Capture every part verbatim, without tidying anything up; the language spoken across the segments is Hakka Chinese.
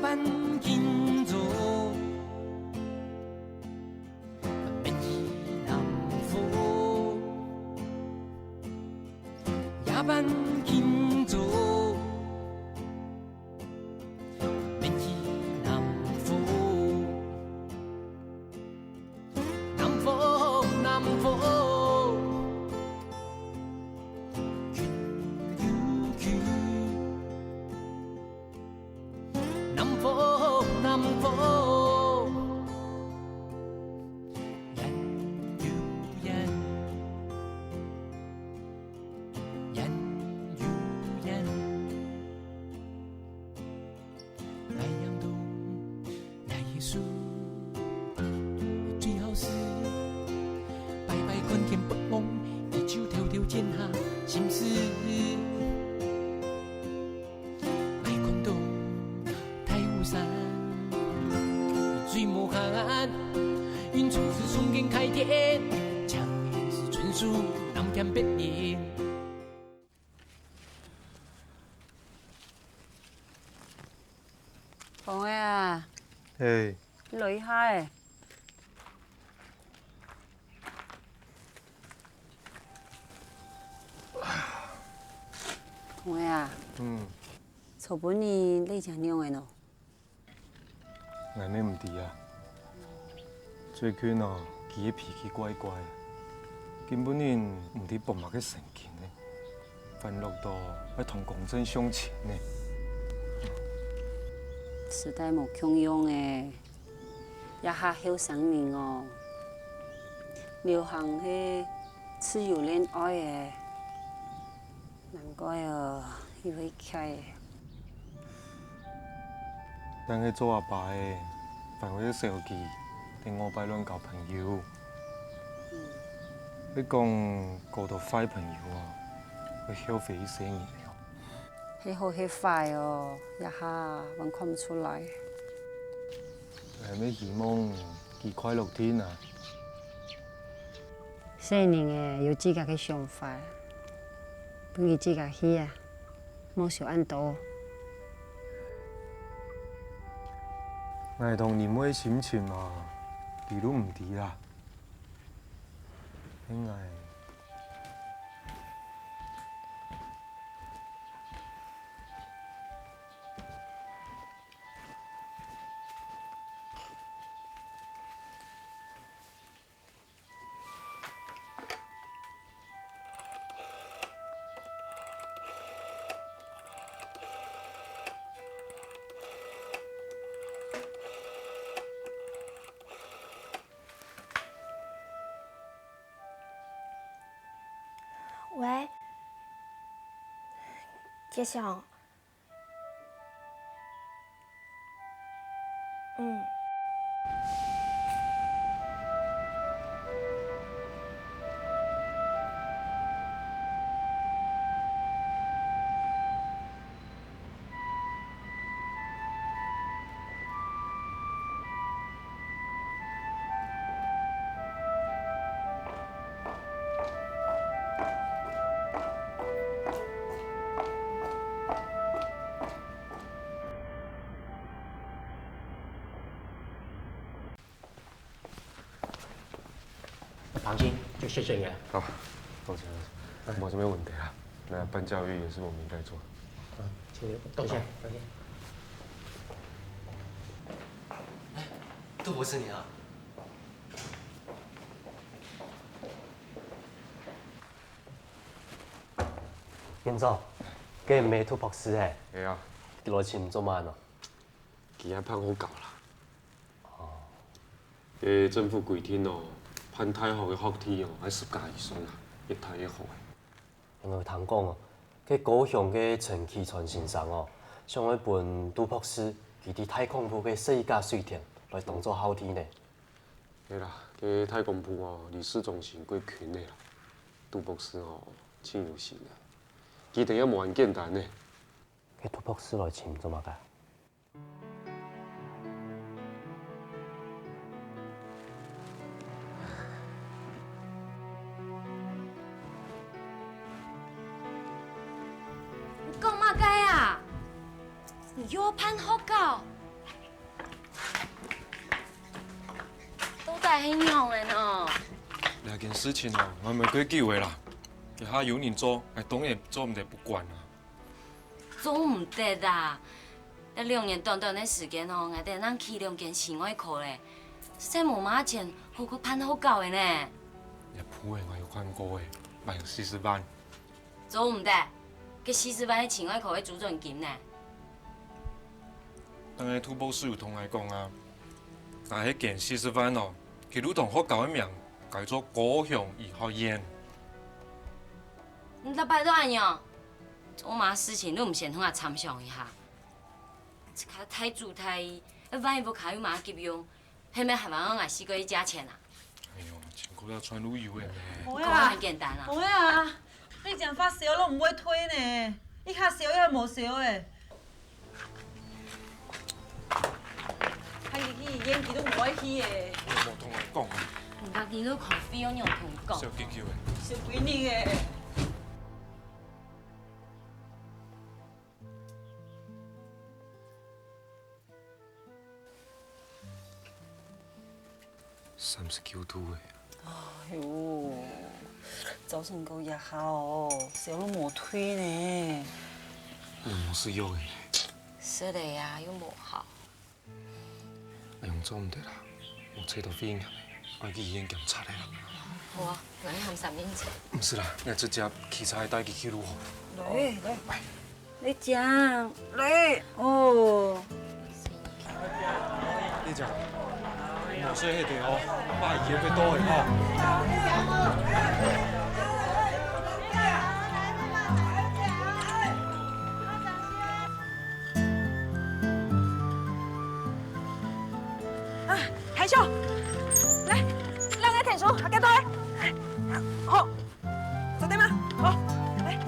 半斤重，免去南方，夜半斤重，免去南方。 南方，南方，近又近。南方，南方，遠又遠，遠又遠。 𠊎仰懂𠊎个事，最好是擺擺看天發光，一晝偷偷靜下心思。𠊎看到大武山，水無限，雲層是衝天開天，青雲是春樹南天北嶺。 同學啊，嘿。你來一下欸。同學啊，嗯。昨晡日你這仰仔呢？ 𠊎乜毋知啊。最近哦，佢个脾氣怪怪，今晡日毋知發麼个神經呢，還落到愛同公正相親呢。時代無共樣欸，這下後生人哦，流行係自由戀愛欸。 難怪哦，佢會㧡。但係做阿爸个，還會曉惜佢，在外背亂交朋友。嗯。你講交到壞朋友哦，會後悔一世人了。係好係壞哦，這下還看毋出來。𠊎乜希望佢快樂定啊。 細人仔有自家个想法，分佢自家去啊，莫想恁多。𠊎同你妹心情啊，佢都毋知啦。係𠊎 喂，傑雄。 嗯。放心，就謝謝你了。好，抱歉，抱歉，沒什麼問題啊。那辦教育也是我們應該做的。嗯，請留步，多謝，多謝。杜博士你好。院長，該毋係杜博士係？係啊。佢來尋做麼个呢？佢愛辦學校啦。 該政府規定哦，辦大學个學地哦，愛十甲以上啊，越大越好欸。𠊎聽講哦，該高雄个陳啟川先生哦，想愛分杜博士佢在大港埔个十一甲水田來當做校地呢。係啦，該大港埔哦，離市中心過近了啦。杜博士哦，盡有心啊。佢等也無恁簡單呢。該杜博士來尋做麼个？ 你講麼个啊？你又辦學校？係仰仔呢？這件事情哦，𠊎毋會久个啦。這下有人做，𠊎當然做毋得不管啊。做毋得啊！這兩年短短个時間哦，𠊎兜正起兩間新外科咧，實在無麼个錢好過辦學校个呢。這簿仔𠊎有看過欸，還有四十萬。 做毋得，該四十萬係新外科个租准金呢。當下杜博士有同𠊎講啊，若係捐四十萬哦，佢就同學校个名改做高雄醫學院。你逐擺都恁樣，做麼个事情你毋先同𠊎參詳一下？自家大主大意，萬一屋下有麼个急用， 係毋係還愛𠊎四個億借錢啊？哎喲，錢過來賺路由个咩？毋會啊，講很簡單啊。毋會啊，你講話燒都毋會退呢，一下燒一下無燒欸。喊佢去醫院，佢都毋愛去欸。你無同𠊎講啊。毋過你都看費用有同講。燒幾久欸？燒幾日欸？ 三十九度欸。哎喲，早晨个夜下哦，燒到無退呢。你無食藥个呢？食了啊，又無效。哎喲，做毋得啦，無找到肺炎个，愛去醫院檢查个啦。好啊，𠊎喊三輪車。毋使啦，𠊎直接騎車帶佢去就好。來，來。 你講，來，哦。你講，莫睡忒哦，爸已經會到了哦。啊，海秀，來，讓我𢯭手，啊，該到來。好。 做得嗎？好，來。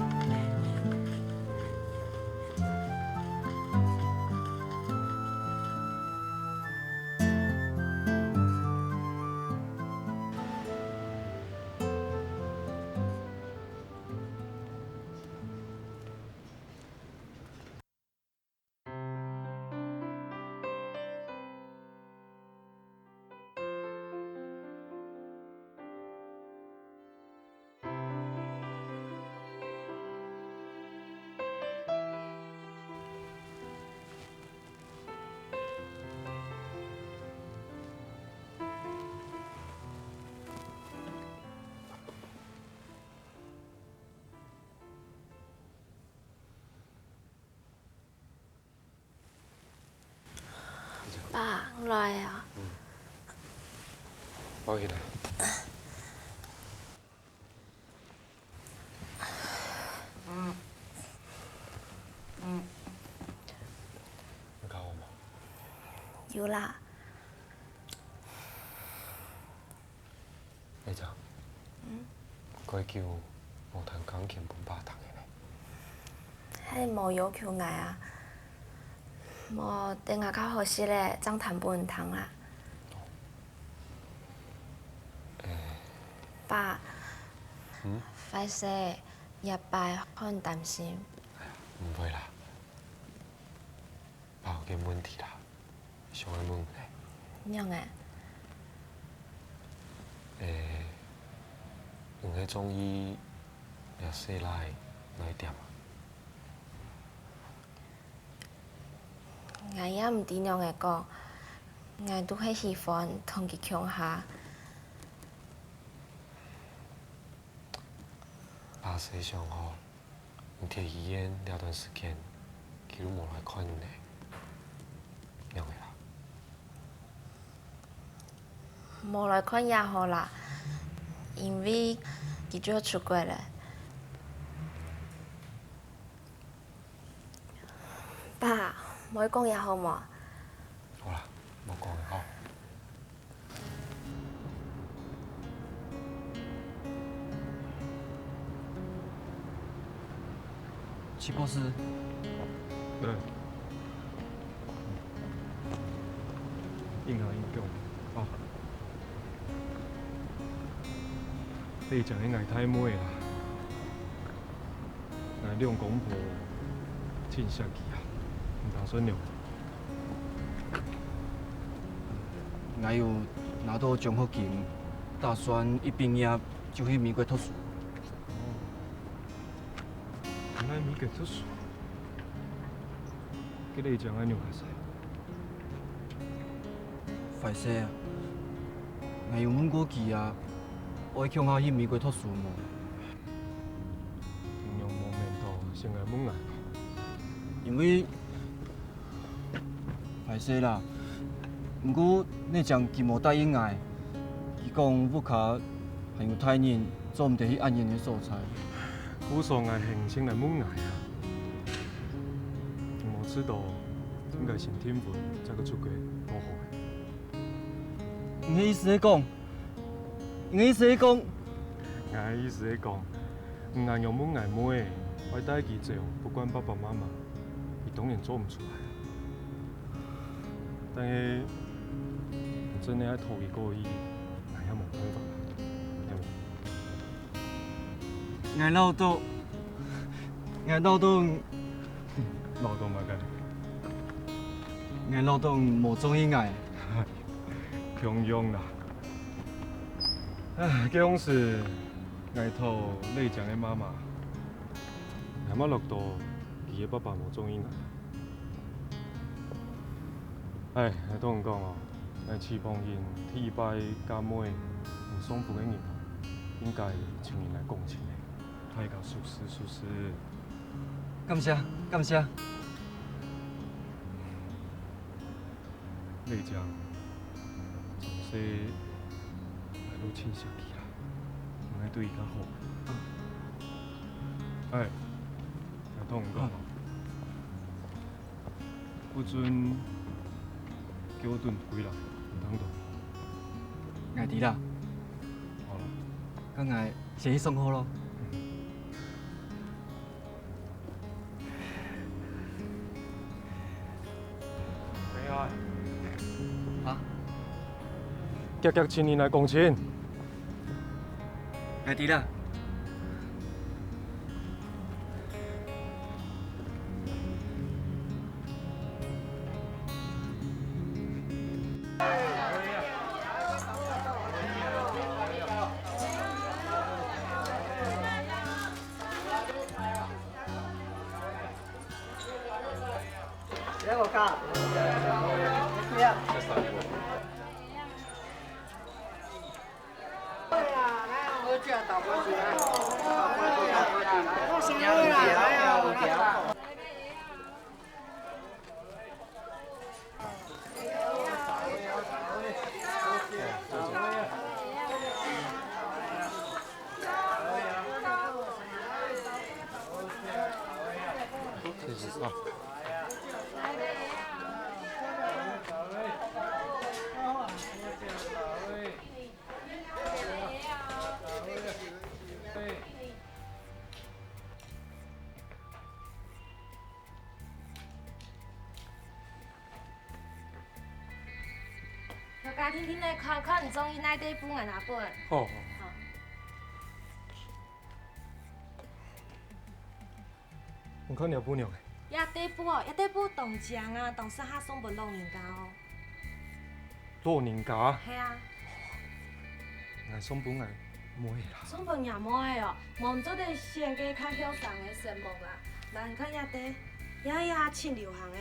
爸，來啊。嗯。抱起來。嗯。嗯。有較好無？有啦。 阿珍，嗯？蓋久無彈鋼琴分爸聽个呢。係無要求𠊎啊，無等𠊎較好勢咧，正彈分你聽啊。欸。爸，嗯？壞勢，這擺害你擔心。哎呀，毋會啦，爸有件問題啦。 想愛問你。仰仔？欸，你係中意這細賴哪點啊？𠊎也毋知仰仔講，𠊎都係喜歡同佢共下。爸細想吼， 你忒醫院這段時間，佢都無來看你呢，仰仔啊？無來看也好啦，因為佢就出國了。爸，莫講也好無？好啦，莫講了吼。 徐博士。對。應啊，應講。哦。你講个𠊎大妹啊。 𠊎兩公婆盡惜佢啊，你打算仰？𠊎有拿到獎學金，打算一畢業就去美國讀書。哦，你來美國讀書？該你將來仰結煞？壞勢啊，𠊎有問過佢啊，愛共下去美國讀書無？你仰無面頭先來問𠊎？因為 壞勢啦，毋過你將佢無答應𠊎，佢講屋下還有大人，做毋得去恁遠个所在。故所𠊎係先來問𠊎啊，你無知道應該先訂婚，再過出國，好好个。你个意思係講，你个意思係講，𠊎个意思係講，你恁樣問𠊎妹，愛帶佢走，不管爸爸媽媽，佢當然做毋出來。 但係，真个愛討佢過意，𠊎也無辦法，對無？𠊎恅著，𠊎恅著，恅著麼个？𠊎恅著無中意𠊎。共樣啦。唉，該央時，𠊎討麗江个媽媽，𠊎嘛恅著佢个爸爸無中意𠊎。 唉，𠊎同你講哦，𠊎徐邦英第一擺嫁妹毋送分个人哦，應該尋人來講親个。大家收拾收拾。感謝，感謝。麗江，從細𠊎都盡惜佢啦，你愛對佢較好。唉，𠊎同你講哦， 不准叫等歸來，毋通動。𠊎知啦。好啦。該𠊎先去送貨咯。等一下。啊？遽遽尋人來講親。𠊎知啦。 謝謝啊。 大家定定來看看，中意哪塊布𠊎拿分。好。好。 你看這布仰仔？這塊布哦，這塊布當靚啊，當適合送分老人家哦。老人家？係啊。𠊎送分𠊎妹啦。送分若妹哦，無毋做得選個較後生个承蒙啊。來，你看這塊，這也盡流行个，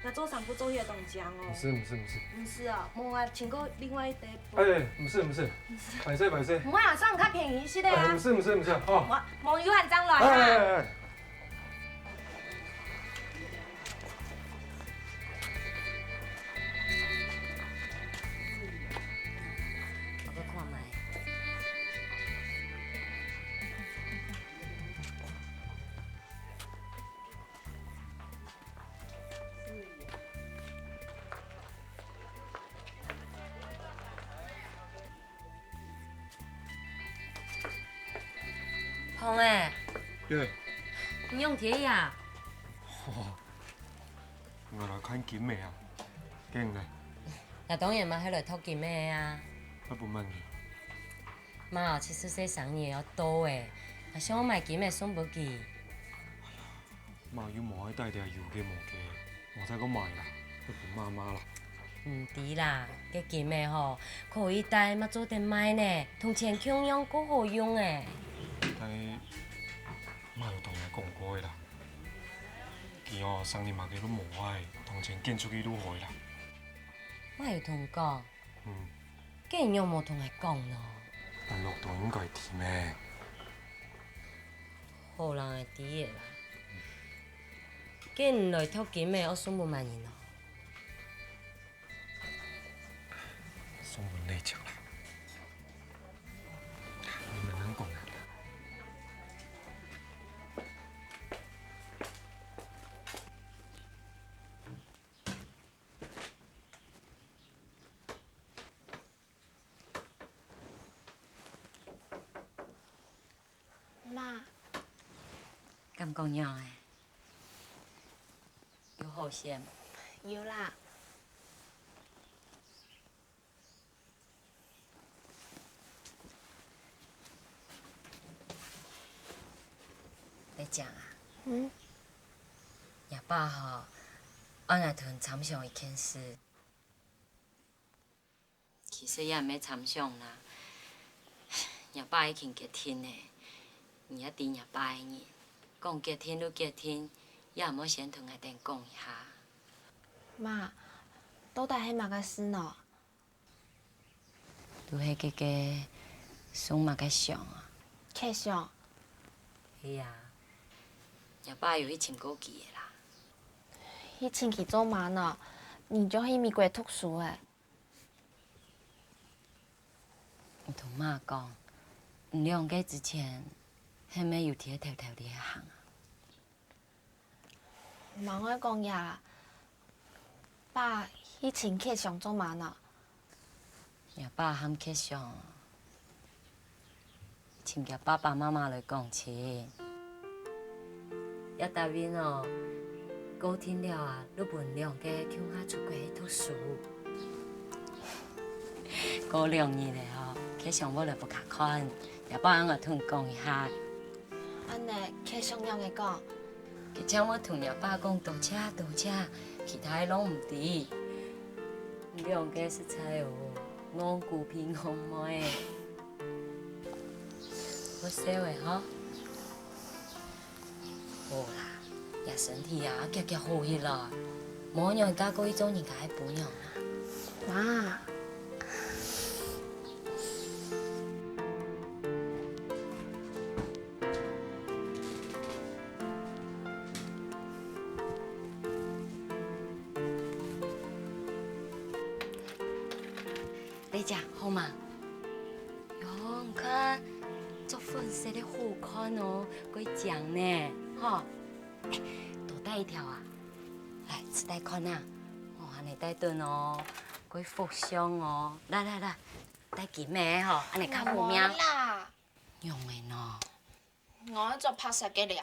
這做衫褲做起來當靚哦。毋使，毋使，毋使。毋使哦，無𠊎尋過另外一塊布。哎，毋使，毋使。毋使。歹勢，歹勢。毋會啊，算較便宜一息个啊。哎，毋使，毋使，毋使，哦。無，無有閒正來哈。哎，哎，哎。 胖仔，對。你仰在這啊？哦，𠊎來看金仔啊，該你呢？𠊎當然嘛係來擇金仔啊。愛分麼人？ 媽，七十歲生日要到咧，𠊎想愛買金仔送分佢。媽又無愛戴這有个無个，莫再過買啦，愛分媽媽啦。毋知啦，該金仔吼，可以戴嘛做得賣呢，同錢共樣過好用欸。但係，媽有同𠊎講過个啦，佢哦，生理嘛个都無愛，同錢捐出去都好个啦。媽有同你講，嗯，該你仰無同𠊎講呢？但樂東應該知咩？好啦，知个啦。該你來擇金仔愛送分麼人呢？ 送分麗姐啦。你慢慢講啊。媽，感覺仰仔？有好勢無？有啦。 麗姐啊，嗯？若爸吼，愛𠊎同你參詳一件事。其實也毋係參詳啦，若爸已經決定了，你也知若爸个人，講決定就決定，也毋好先同𠊎等講一下。媽，到底係麼个事呢？ 就係該个送麼个相啊？𢯭相？係啊，若爸有去尋過佢个啦。去尋佢做麼呢？你就去美國讀書欸。你同媽講，你兩個之前係毋係有在偷偷仔行啊？ 毋好講這啦，爸去尋𢯭相做麼呢？若爸喊𢯭相，尋厥爸爸媽媽來講親。也答應哦，過定了啊，就分兩個共下出國去讀書。過兩日了吼，𢯭相會來屋下看，若爸愛𠊎同你講一下。 恁呢，𢯭相仰仔講？佢正會同若爸講多謝多謝，其他个攏毋知。你兩個實在哦，戇牯鼻戇妹。好笑个吼。好啦，這身體啊，遽遽好起來，無仰嫁過去做人家个餔娘啊。媽。 麗姐，好嗎？喲，你看，著粉色个好看哦，蓋靚呢，吼。欸，多戴一條啊。來，試戴看啊。哦，恁呢戴等哦，蓋福相哦。來來來，戴金个吼，恁呢較好命。無啦。仰仔呢？ 𠊎愛著白色个領。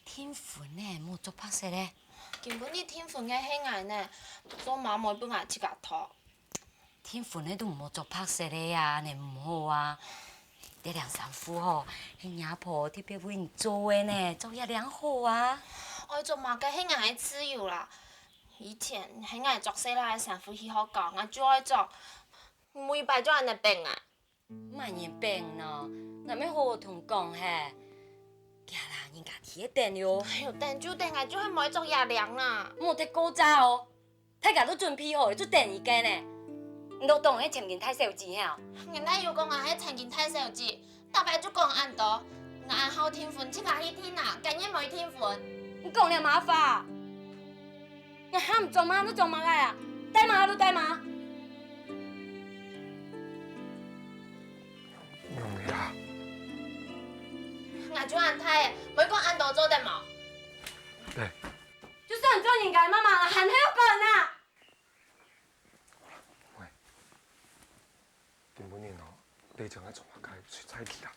訂婚呢，莫著白色个。今晡日訂婚个係𠊎呢，做麼毋愛分𠊎自家擇？訂婚个都莫著白色个啊，恁呢毋好啊。這領衫褲吼，係若婆特別為你做个呢，著這領好啊。愛著麼个係𠊎个自由啦。以前係𠊎著細賴个衫褲去學校，𠊎就愛著，每擺就恁呢逼𠊎。 麼人逼你呢？𠊎乜好好同你講係。行啦，人家在該等喲。哎喲，等就等，𠊎就係無愛著這領啦。莫忒過早哦！大家都準備好了，就等一個呢。你都當𠊎係千金大小姐係哦？𠊎哪有講𠊎係千金大小姐？逐擺就講恁多，𠊎恁好訂婚，自家去訂啊，今日無去訂婚。你講這麼花？ 𠊎喊你著麼你著麼个啊？戴麼就戴麼。仰仔啊？𠊎就恁大了，毋會講恁多做得無？對。就算你做人家个媽媽，還係愛管啊！喂，今晡日哦，你正愛做麼个出差去啦？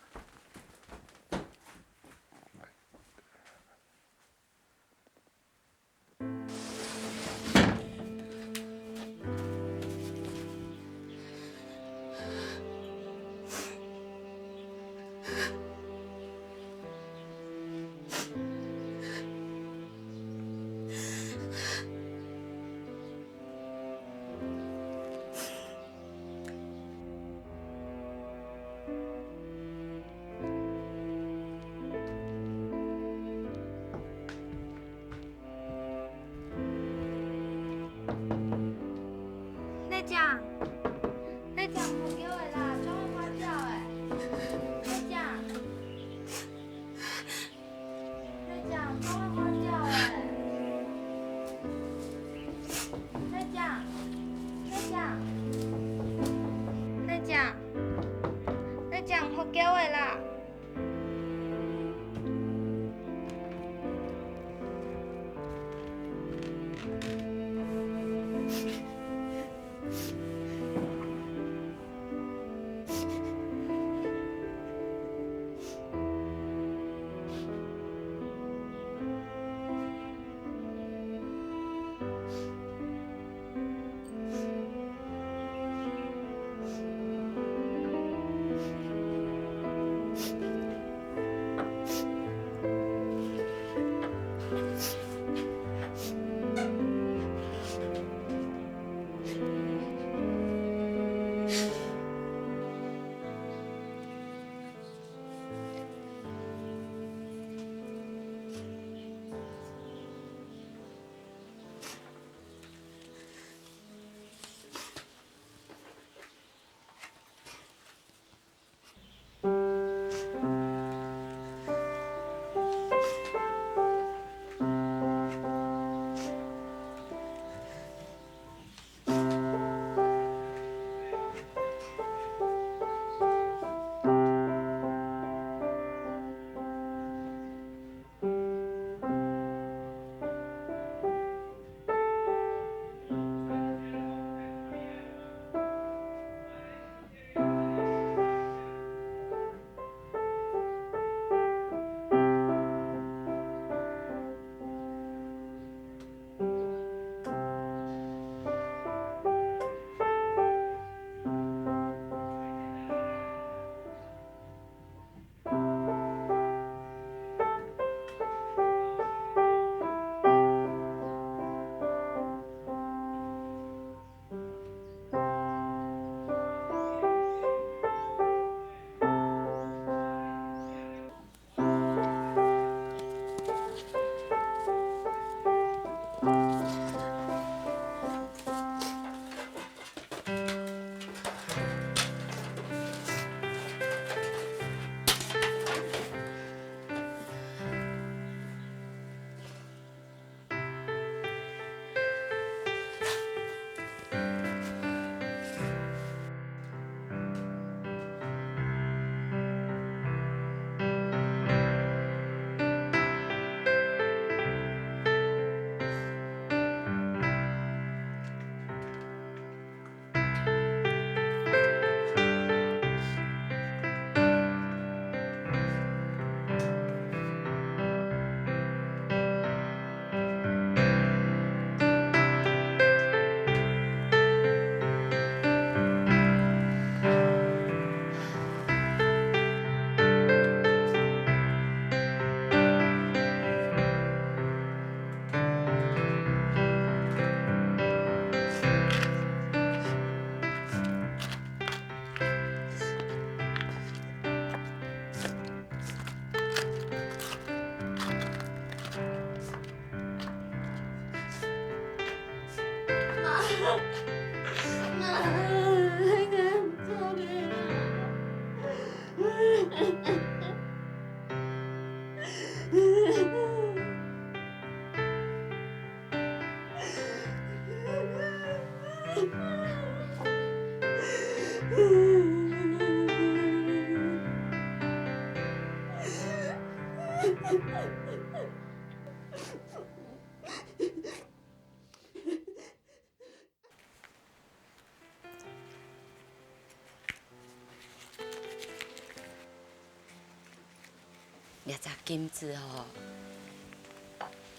這隻鏡子吼，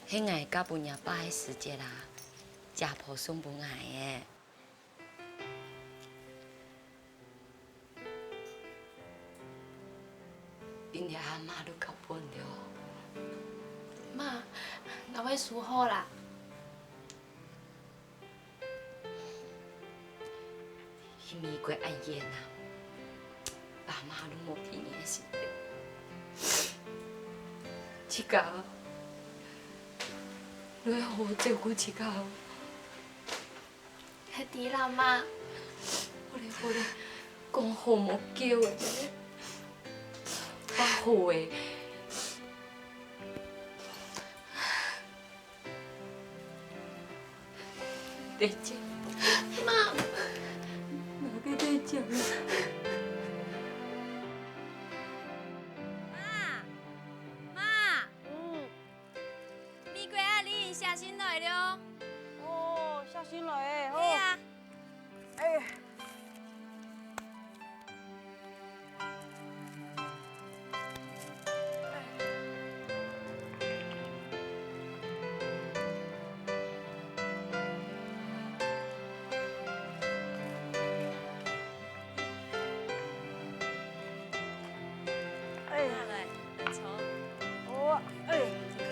係𠊎嫁分若爸个時節啊，姐婆送分𠊎个。今日阿媽都交分了。媽，𠊎會收好啦。 去美國恁遠啊，爸媽都無陪你个時節，自家啊，你愛好好照顧自家哦。係知啦，媽。好咧，好咧，講好莫噭咧，爸好咧。 得獎。媽，哪个得獎啊？媽，媽，嗯。美國阿玲寫信來了。哦，寫信來了，吼。係啊。哎呀。 哎呀，來，來坐。哦，哎。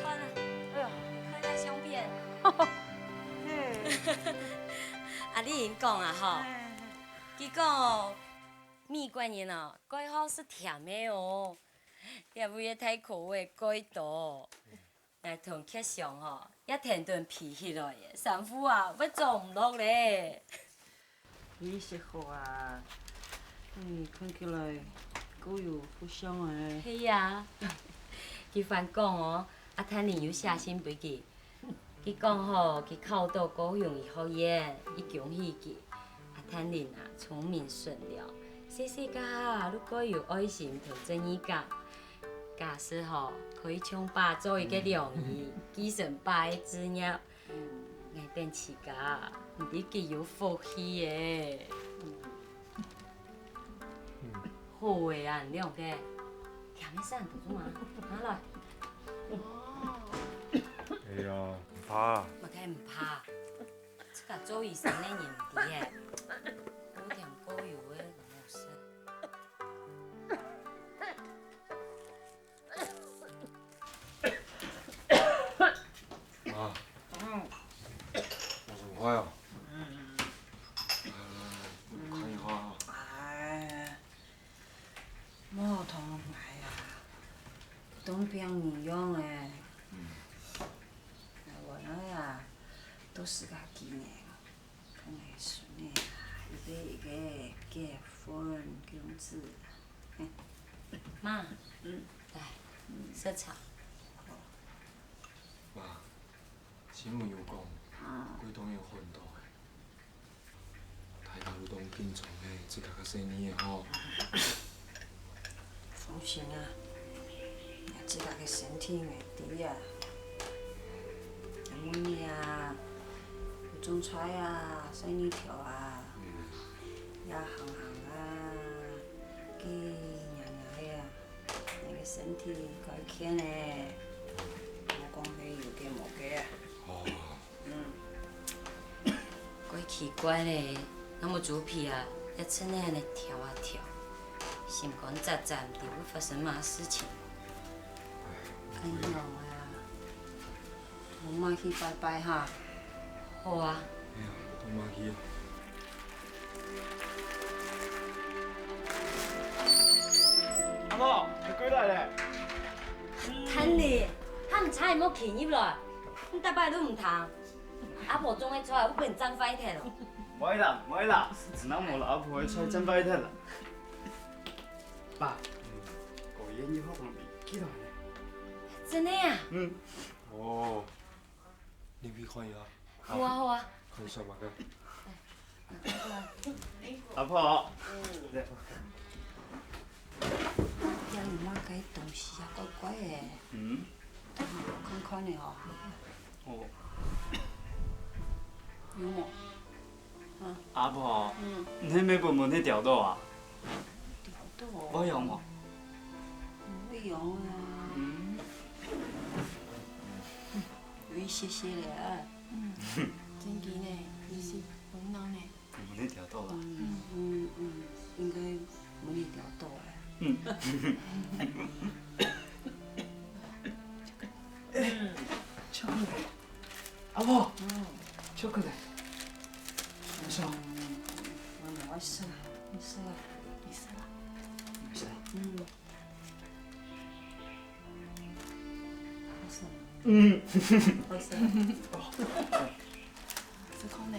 看啊，哎呀，看下相片。嘿。阿玲講啊，吼，哎。佢講哦， 美國人哦，蓋好食甜个哦，這位个大哥仔蓋多。𠊎同佢想吼，這天頂飛起來个，衫褲啊，會著毋落咧。你食好啊？嗯，看起來夠有福相欸。係啊，佢還講哦，阿丹尼有寫信分佢， 佢講吼，佢考著高雄醫學院，已恭喜佢。阿丹尼啊，聰明順良，細細个都蓋有愛心同正義感。假使吼，可以像爸做一個良醫，繼承爸个志業，𠊎等自家啊，毋知幾有福氣欸。 好欸啊，你兩個，甜个食恁多做麼？拿來。哎呀，毋怕啊。麼个毋怕？自家做醫生个人知欸，有甜過油个毋好食。 媽，嗯。我手快哦。嗯。來，來，來，我看一下啊。哎，莫同𠊎啊，當病人樣欸。嗯。𠊎原來啊，都自家經營。 看𠊎孫仔啊，一個一個結婚，恁樣子。媽，嗯。來，嗯。食茶。好。媽，新聞有講，啊。貴東有昏倒欸。大家都當緊張欸，自家个生意吼。 放心啊，自家个身體𠊎知啊。每日啊，有種菜啊，曬日頭啊，也行行啊，該仰仰个啊，𠊎个身體較健咧，莫講係有个無个啊。哦。 嗯。怪奇怪咧，𠊎目珠皮啊，也真个恁樣跳啊跳，心肝扎扎，毋知會發生麼事情。恁樣啊，𠊎嘛去拜拜哈。好啊。哎呀，𠊎嘛去啊。阿婆，你歸來咧。貪你，還毋差一目企入來，你逐擺都毋聽。阿婆種个菜會分你整壞忒哦。毋會啦，毋會啦，人無老阿婆个菜整壞忒啦。爸，果園以後放你幾多呢？真个啊？嗯。哦，你去看一下。好啊，好啊。看上麼个？ 阿婆。嗯。這有麼个東西啊？怪怪个。嗯？看看咧哦。哦。有無？啊？阿婆，嗯。你係毋係分蚊仔叮著啊？叮著哦。會癢無？毋會癢啊。嗯。有一些些咧。嗯。真个呢，你係分人呢。 有恁呢條道啦。嗯，嗯，嗯，應該有恁呢條道啦。嗯。巧克力。阿婆，嗯。巧克力。你說。嗯，我拿來食啦，你食啦。你食啦。你食啦。嗯。 嗯。好吃。好吃。哦。是空的。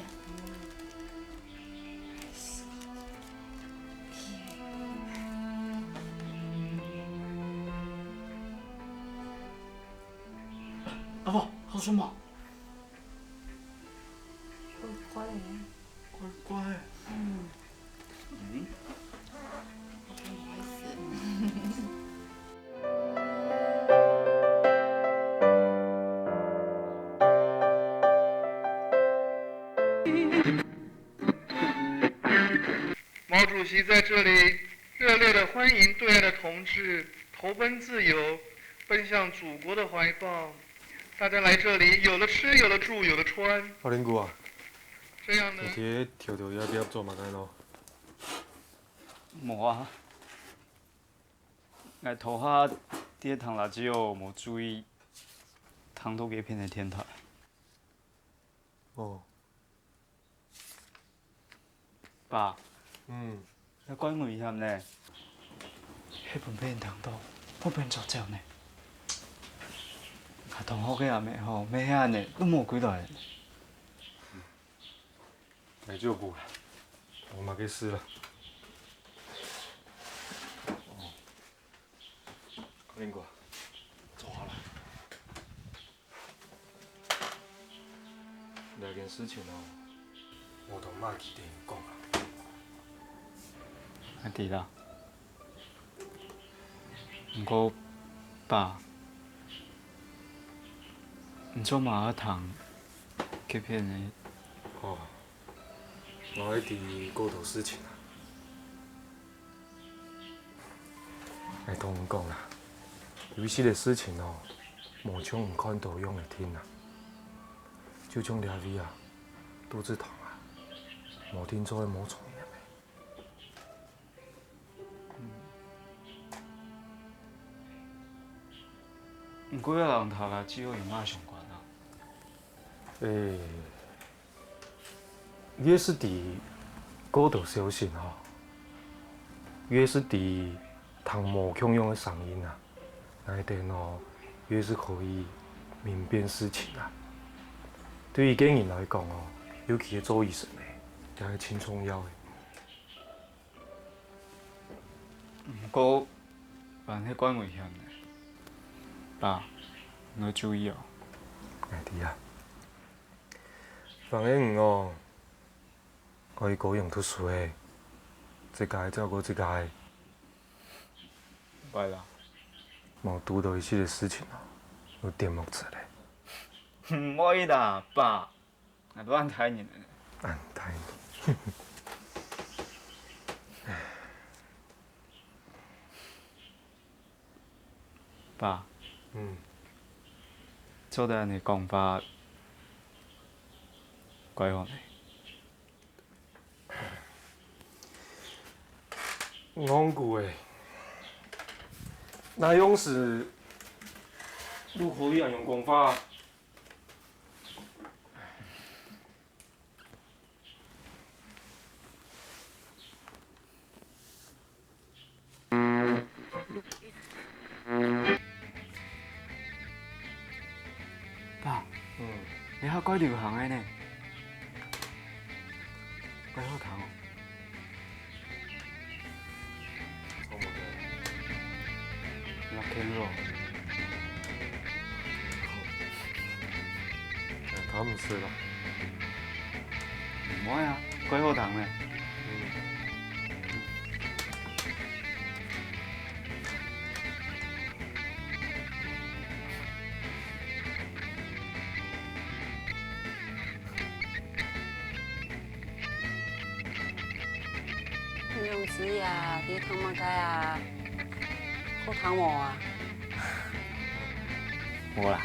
阿婆，好食無？乖乖的。乖乖的。嗯。嗯。 毛主席在这里热烈地欢迎对岸的同志投奔自由，奔向祖国的怀抱。大家来这里，有了吃，有了住，有了穿。阿玲姑啊，这样呢？你在偷偷仔做麼个呢？無啊， 𠊎頭下在聽radio無注意，聽著該片个電台。哦。爸，嗯。這怪危險呢。係分別人聽著，分別人捉走呢。𠊎同學个阿姆吼，乜係恁呢，都無歸來。 來照顧啦，無麼个事啦。哦，阿玲姑，坐下來。這件事情哦，無同媽佢等講啊。𠊎知啦。 毋過，爸，你做麼个愛聽該片个？哦，𠊎愛知過多事情啊。𠊎同你講啊，有一息个事情哦，無像你看著樣仔定啊。就像這位啊，肚子痛啊，無定著會無重要个。 毋過這人頭啦，主要有麼相關啊？誒，越係知過多消息吼，越係知聽無共樣个聲音啊，𠊎等哦，越係可以明辨事情啊。對於個人來講哦，尤其係做醫生个，這係盡重要个。 毋過，還係怪危險个。爸，你愛注意哦。𠊎知啊。反正你哦，愛高興讀書个，自家照顧自家个。會啦。莫堵著一息个事情哦，有點目汁咧。毋會啦，爸。 𠊎都恁大人了。恁大人。爸。嗯。做得恁樣講話，怪好呢。戇牯仔，哪央時都可以恁樣講話？ 爸，嗯。這下怪流行个呢，蓋好聽哦。唱麼个？Rock and roll。哎，他毋識啦。毋會啊，蓋好聽呢。嗯。 你兩姊啊，在聽麼个啊？好聽無啊？無啦。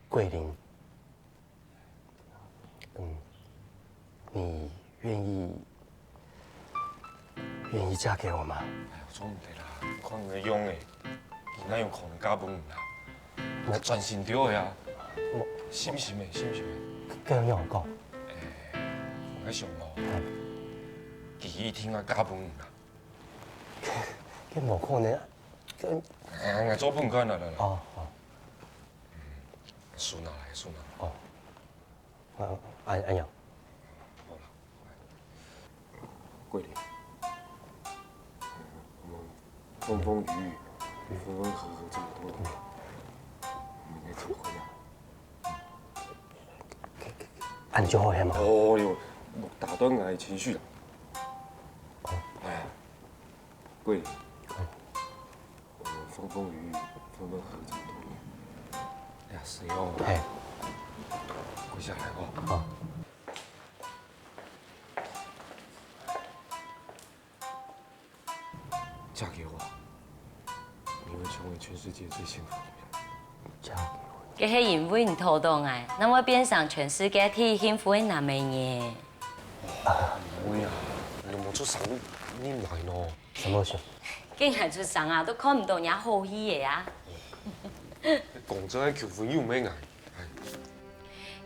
桂林， 嗯，你願意，願意嫁給我嗎？哎喲，做毋得啦，看你个樣仔，佢哪有可能嫁分你啊？那專心對个啊，我信毋信欸？信毋信欸？該樣仰講？哎，𠊎想哦，哎。佢一定愛嫁分你啦。該無可能啊，該……哎，𠊎做分你看啦，來來。哦，哦。手拿來，手拿來。哦。 啊，恁，恁樣。好啦，桂林，我們風風雨雨，分分合合這麼多年，我們應該怎麼回答？恁就好，係嗎？哦喲，莫打斷𠊎个情緒啦。哎，桂林， 我們風風雨雨，分分合這麼多年。哎呀，師兄，嘿。跪下來哦。好。嫁給我，你會成為全世界最幸福的人。嫁給我。該係因為你討到𠊎，正會變成全世界第一幸福个男仔呢。 哎呀，你都無出聲，你，你來喏。什麼事？該𠊎出聲啊，都看毋到若好戲个啊。講真个，求婚又毋係𠊎。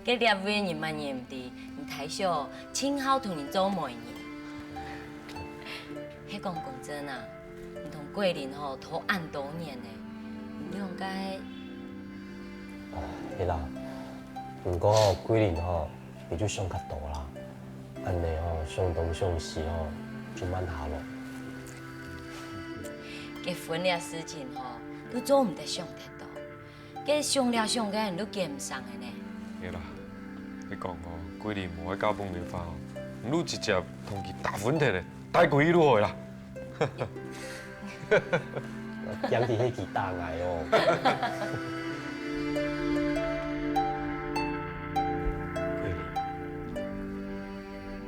該這位人嘛認毋得，你大小盡好同人做媒人。係講講真啊，你同桂林吼討恁多年呢，你兩個……啊，係啦，毋過桂林吼， 佢就想較多啦。恁呢吼，想東想西吼，就慢下來。結婚這事情吼，都做毋得想忒多。該想了想个，你都結毋成个呢。係啦，你講吼，桂林無愛嫁分你个話吼，你就直接同佢打分忒咧，帶歸去就好啦。 驚佢係佢打𠊎哦。桂林，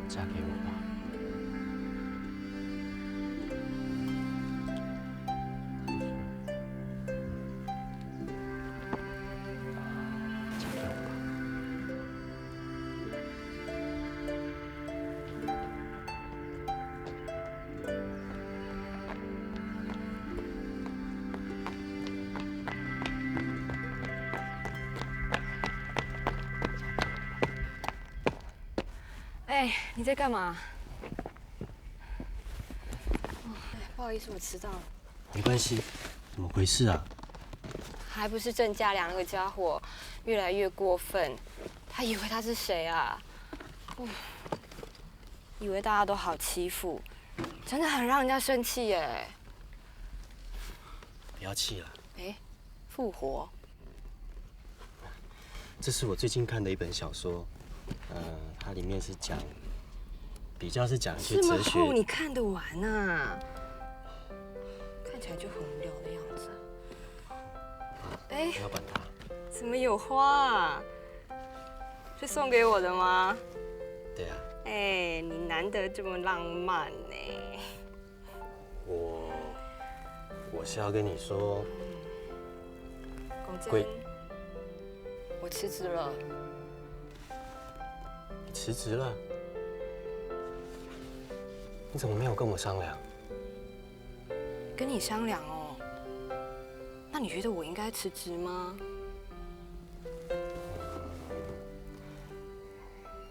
嫁給我吧。嫁給我吧。 哎，你在幹嘛？哦，哎，不好意思，我遲到了。没关系，怎么回事啊？还不是郑家良那个家伙越来越过分，他以为他是谁啊？哦，以为大家都好欺负，真的很让人家生气耶。不要气了。哎，复活？这是我最近看的一本小说，呃，它里面是讲，比较是讲一些哲学。这么厚，你看得完啊？看起来就很无聊的样子啊。哎，不要管它。怎么有花啊？是送给我的吗？对啊。哎，你难得这么浪漫呢。 我，我是要跟你说，讲真，桂……我辞职了。你辞职了？你怎么没有跟我商量？跟你商量哦？那你觉得我应该辞职吗？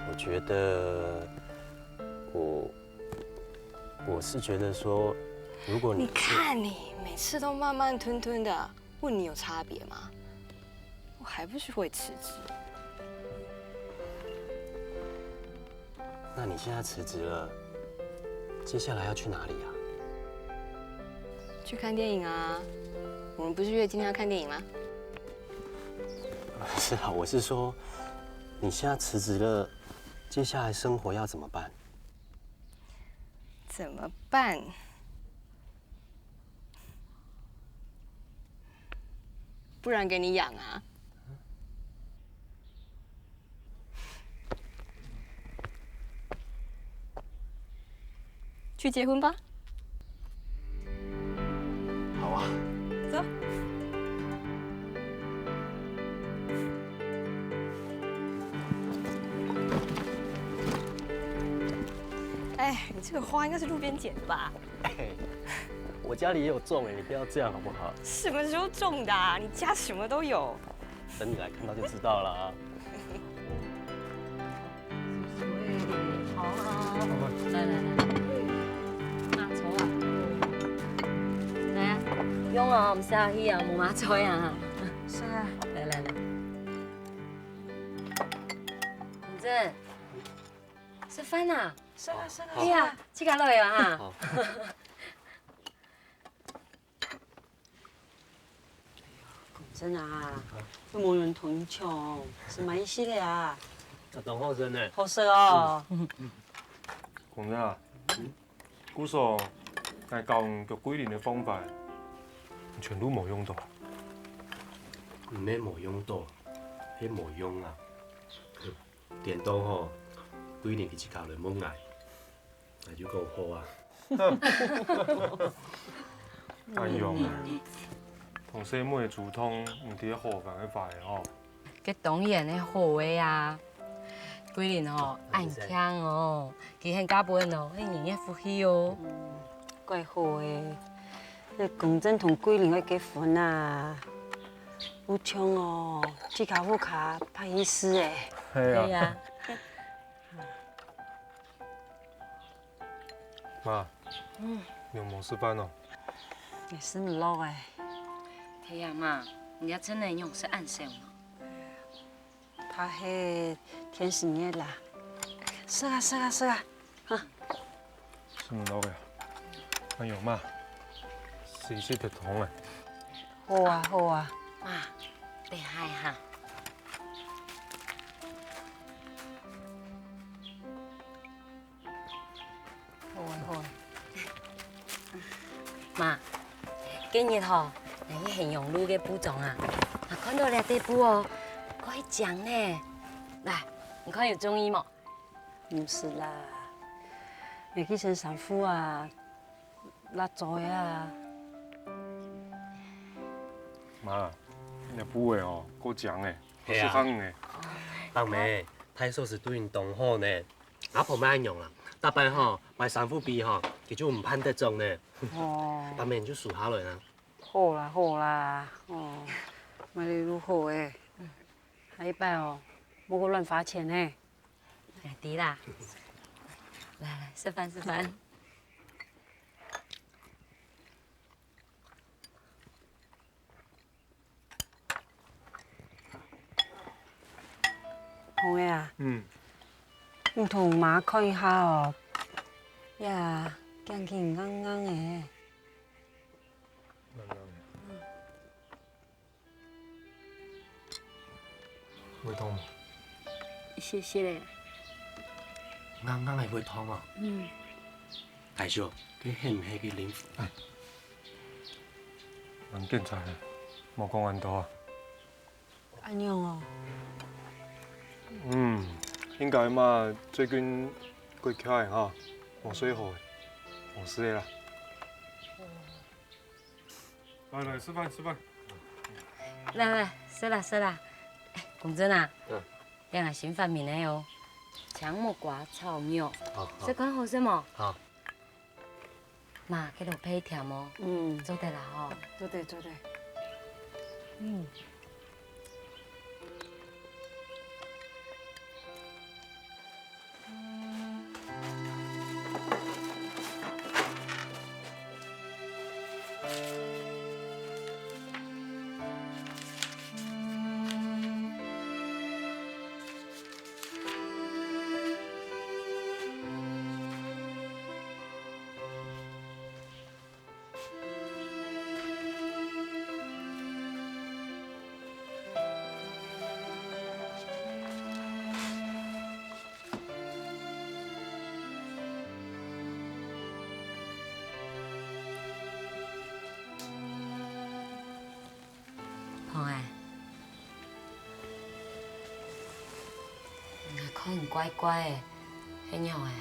我觉得我 我是觉得说，如果你……你看你，每次都慢慢吞吞的，問你有差別嗎？我還不是會辭職。那你現在辭職了，接下來要去哪裡啊？去看電影啊！我們不是約今天要看電影嗎？不是啊，我是說，你現在辭職了，接下來生活要怎麼辦？怎麼辦？不然給你養啊！去結婚吧。好啊。走。哎，你這個花應該是路邊撿的吧？哎，我家裡也有種哎，你不要這樣好不好？什麼時候種的啊？你家什麼都有。等你來看到就知道了啊。好啊，來來來，拿走啊！來啊，用啊，毋使客氣啊，無麼个菜啊。是啊。來來來，公子，食飯啊？是啊是啊。哎呀，自家來啊哈。好。 真啊，又無人同你搶，係麼个意思咧啊？啊，當好食呢。好食哦。公子啊，故所𠊎教你割桂林个方法，你全部無用到。毋係無用到，係無用啊。顛倒吼，桂林佢自家來問𠊎。 𠊎就講好啊。恁樣啊，同細妹仔煮湯，毋知好還係壞吼？該當然係好个啊！桂林吼，恁慶哦，佢還嫁分哦，係人个福氣哦。嗯，怪好个，該公子同桂林愛結婚啊，有像哦，自家屋下拍意思誒。係啊。係啊。 媽，嗯。你有無食飯哦？𠊎食毋落誒。係啊，媽，你這陣仔仰食恁少呢？怕係天時熱啦。食啊，食啊，食啊！哈。食毋落誒。哎喲，媽，食食忒湯誒。好啊，好啊。媽，等下哈。 好啊，好啊。媽，該日吼，𠊎去衡陽路个布莊啊，𠊎看到這對布哦，蓋靚呢。來，你看有中意無？毋使啦，𠊎去穿衫褲啊， 蠟燭个啊。媽，你布个哦，夠靚誒，係啊。好適合你誒。阿姆，大嫂係對你當好呢。阿婆乜恁樣啊，逐擺吼，買衫褲分你吼，佢就毋盼得著呢。哦。阿姆你就收下來啦。好啦，好啦，哦，買了就好誒。下一擺哦，莫過亂花錢誒。 哎，知啦。來，來，食飯，食飯。紅个啊，嗯。你同媽看一下哦，呀，驚佢硬硬誒。硬硬誒。 會痛無？一息息咧。硬硬个會痛哦。嗯。大叔，這係毋係个靈符？哎，恁檢查咧，莫講恁多啊。恁樣哦。嗯，應該嘛，最近過忒个哈，無睡好，無事个啦。 來來，食飯，食飯。來來，食啦，食啦。哎，公子啊，嗯。這𠊎新發明个哦，青木瓜炒肉，好，好。食看好食無？好。媽，該落配甜哦。嗯。做得啦吼。做得，做得。嗯。哎，𠊎看你怪怪个，係仰仔？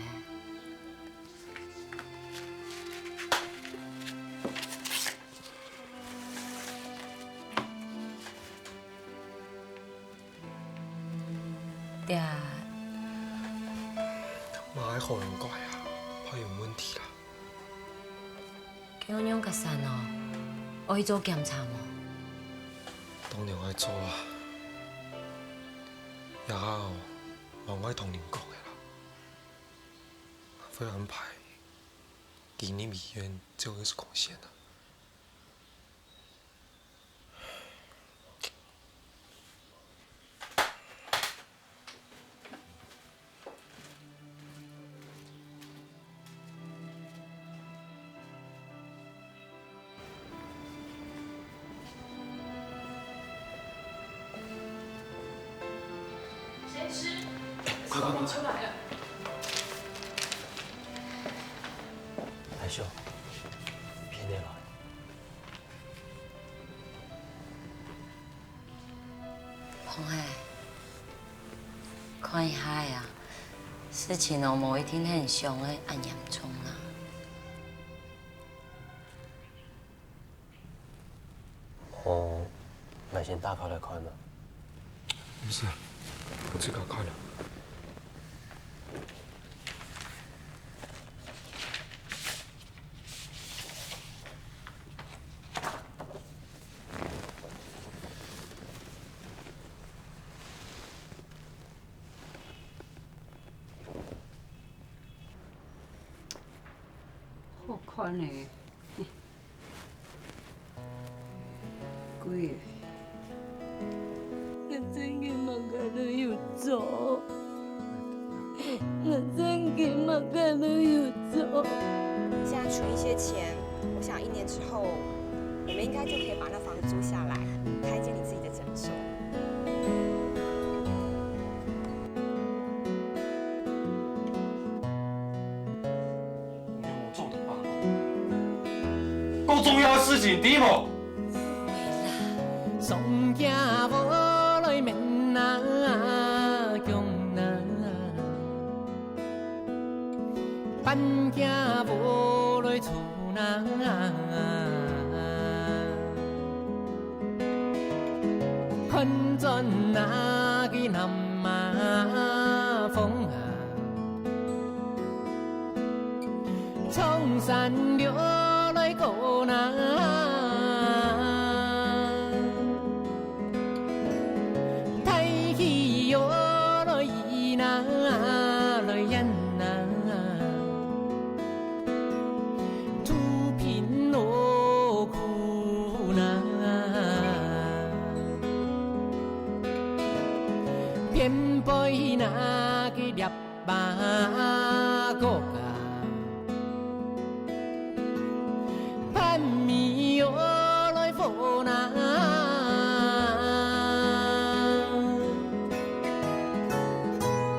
爹，麼个好用怪啊？怕有問題啦。 該仰結煞哦？愛去做檢查無？當然愛做啊！這下哦，無愛同人講个啦，會安排佢入醫院照X光片啊。 先吃，快快快！出来了。大兄，便當來。 紅海，看一下仔啊，事情哦，無一定係你想个恁嚴重啦。哦，𠊎先打開來看啊。毋使，𠊎自家看啊。 好看呢。 貴。𠊎真經麼个都有做，𠊎真經麼个都有做。現在存一些錢，我想一年之後，我們應該就可以把那房子租下來，開一間你自己的診所。 你有做得吧？夠重要的事情，第一步。上家無來面啊，強啊，半家無來出啊。 看準那个南啊風啊，從山流來高啊，大氣又來雨啊，來煙啊。 土貧路苦難，偏背那个裂巴角啊，